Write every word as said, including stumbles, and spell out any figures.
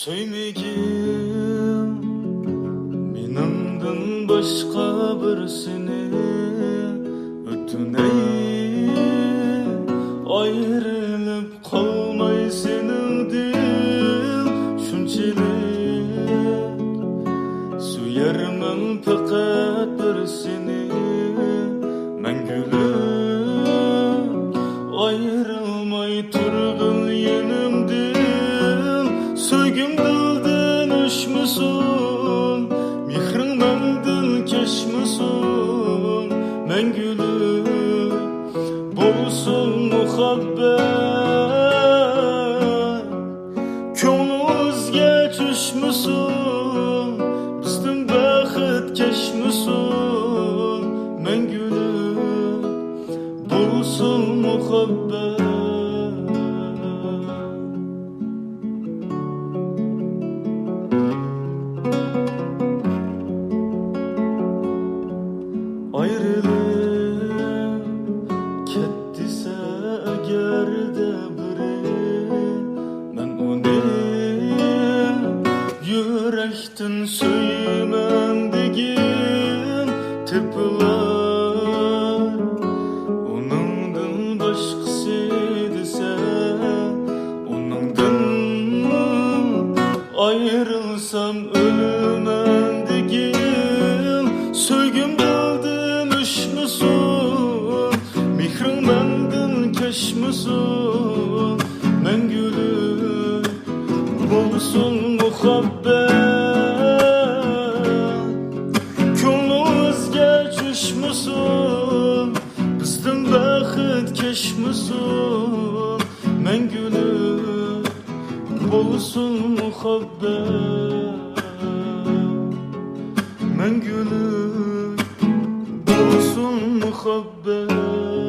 سۆيمىگىن مېنىڭدىن باشقا بىرسىنى، ئۆتۈنەي، ئايرىلىپ قالماي سېنىڭدىن شۇنچىلىك. سۆيەرمەن پەقەت بىر سېنى مەڭگۈلۈك، ئايرىلماي تۇرغىن يېنىمدىن. سۆيگۈم دىلدىن ئۆچمىسۇن، مېھرىڭ مەندىن كەچمىسۇن، مەڭگۈلۈك بولسۇن مۇھەببەت. كۆڭلىڭىزگە چۈشمىسۇن، بىزدىن بەخت كەچمىسۇن، مەڭگۈلۈك بولسۇن مۇھەببەت. ئايرىلىپ كەت دېسە ئەگەردە بىرى، مەن ئۇنى يۈرەكتىن سۆيىمەن دېگىن تېپىلار. ئۇنىڭدىن باشقىسى دېسە، ئۇنىڭدىن ئايرىلسام ئۆلىمەن دېگىن. سۆيگۈم دىلدىن ئۆچمىسۇن، مېھرىڭ مەندىن كەچمىسۇن، مەڭگۈلۈك بولسۇن مۇھەببەت. كۆڭلىڭىزگە چۈشمىسۇن، بىزدىن بەخت كەچمىسۇن، مەڭگۈلۈك بولسۇن مۇھەببەت، مەڭگۈلۈك بولسۇن مۇھەببەت.